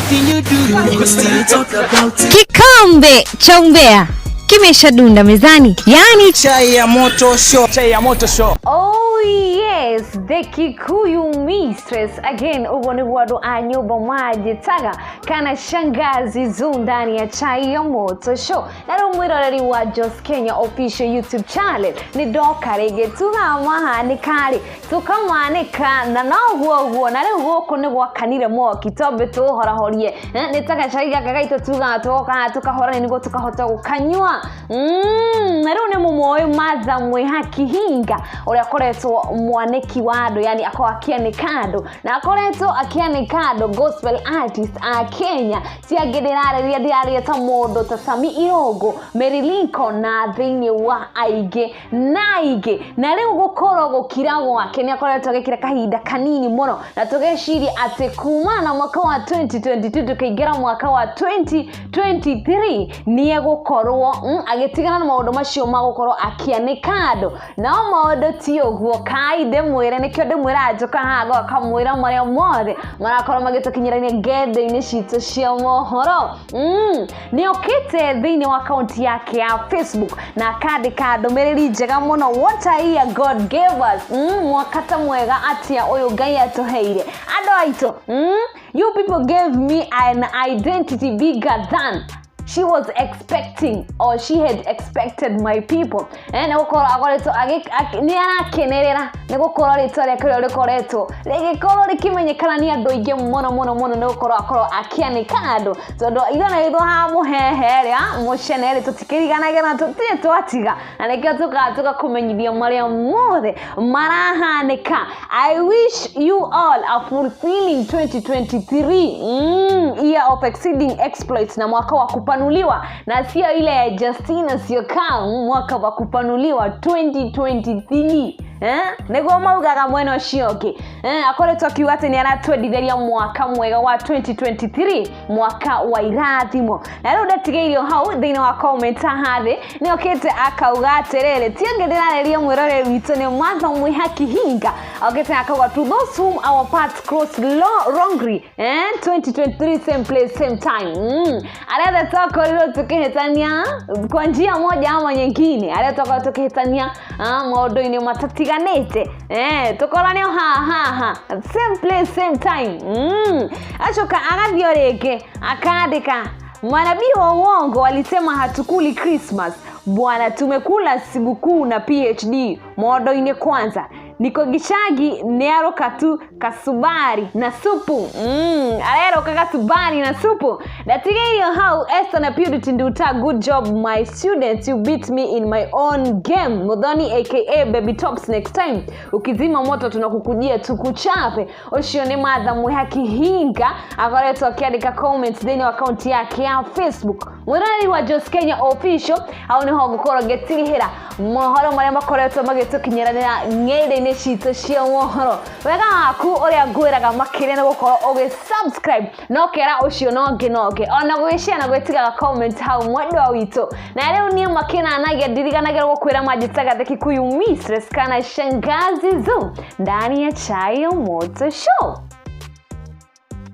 Anything you do, we still talk about it. Kikombe cha umbea kimeshadunda mezani, yaani Chai ya moto show. Chai ya moto show. Oh yes, the Kikuyu mistress again. Uguo niguo andũ a nyũmba manjĩtaga kana shangazi zu ndani ya chai ya moto show. Na rĩu mwĩroreri wa Jos Kenya official YouTube channel nĩ ndoka rĩngĩ tugaga mahanĩka rĩ tũkamanĩka na noguo ũguo. Na rĩu gũkũ nĩ gwakanire mwaki twambe tũũhorahorie. Nĩ ta gacai gaka gaitũ tugaga tũgoka tũkahorania nĩguo tũkahota gũkanyua. Na rĩu nĩ mũmoĩ Martha Mwĩhaki Hinga ũrĩa akoretwo mwanĩki wa andũ, yani akorwo akĩanĩka andũ na akoretwo akĩanĩka andũ gospel artist a Kenya. Ti angĩ ndĩrarĩria, ndĩrarĩria ta mũndũ ta Sami Irũngũ, Mary Lincoln na thĩinĩ wa aingĩ na aingĩ. Na rĩu gũkorwo gũkira gwake nĩ akoretwo agĩkira kahinda kanini mũno, na tũgeciria atĩ kuma na mwaka wa 2022 tũkĩingĩra mwaka wa 2023 nĩ egũkorwo agĩtigana na maũndũ macio ma gũkorwo akĩanĩka andũ. No maũndũ ti ũguo, kai ndĩmwĩre, nĩkĩo ndĩmwĩraga njũka haha ngoka kamwĩra marĩa mothe marakorwo magĩtũkinyĩrania ngendo-inĩ citũ cia mohoro. Nĩ okĩte thĩinĩ wa akaunti yake ya Facebook na akandĩka ndũmĩrĩri njega mũno, what a year God gave us. Mwaka ta mwega atĩa ũyũ Ngai atũheire andũ aitũ. You people gave me an identity bigger than she was expecting or she had expected, my people. Nĩ gũkorwo akoretwo nĩ arakenerera nĩ gũkorwo rĩtwa rĩake rĩo rĩkoretwo rĩgĩkorwo rĩkĩmenyekana nĩ andũ aingĩ mũno mũno mũno, nĩ gũkorwo akorwo akĩanĩka andũ, tondũ ithuĩ ithuĩ haha mũhehe rĩa mũcene rĩ tũtikĩriganagĩra na tũtirĩ twatiga, na nĩkĩo tũkaga tũgakũmenyithia marĩa mothe marahanĩka. I wish you all a fulfilling 2023, year of exceeding exploits na mwaka wa kupanuliwa, na sio ile ya Justina Syokau, mwaka wa kupanuliwa 2023, eh? Nĩguo maugaga mwena ũcio ũngĩ, eh? Akoretwo akiuga atĩ nĩ aratwendithĩria mwaka mwega wa 2023, mwaka wa irathimo. Na rĩu ndatigĩirio hau thĩinĩ wa comment haha thĩ nĩ okĩte akauga atĩrĩrĩ, ti ũngĩ ndĩrarĩria mwĩroreri witũ nĩ Martha Mwĩhaki Hinga. Okĩte akauga, to those whom our paths crossed wrongly, eh? 2023, same place, same time. Arĩa twakorirwo tukĩhĩtania kwa njia moja ama nyingine, arĩa twakorirwo tukĩhĩtania maũndũ-inĩ matatiganĩte, tũkorane haha haha, same place, same time. Acoka agathiĩ o rĩngĩ akandĩka, manabii wa uongo walisema hatukuli Christmas bwana, tumekula sikukuu na PhD mondo-inĩ. Kwanza niko gicagi nĩarũka tu kasubari na supu. Arerũka kasubari na supu. Ndatigĩirio hau. Esther na Purity Nduta, good job my students, you beat me in my own game. Muthoni aka Baby Tops, next time ukizima moto tunakukujia tukuchape. Ũcio nĩ Martha Mwĩhaki Hinga akoretwo akĩandĩka comments thĩinĩ wa akaunti yake ya Facebook. Mwĩroreri wa Jos Kenya official, hau nĩho ngũkorwo ngĩtirihĩra mohoro marĩa makoretwo magĩtũkinyĩranĩra ng'enda-inĩ citũ cia mohoro. Wega waku ũrĩa ngwĩraga makĩria nĩ gũkorwo ũgĩ subscribe no kera ũcio nongĩ nongĩ ona gũgĩshare na gwĩtigaga comment hau, mwendwa witũ. Na rĩu niĩ makĩnanagia ndiriganagĩra gũkwĩra manjĩtaga the Kikuyu mistress kana shangazi zu ndani ya chai ya moto show.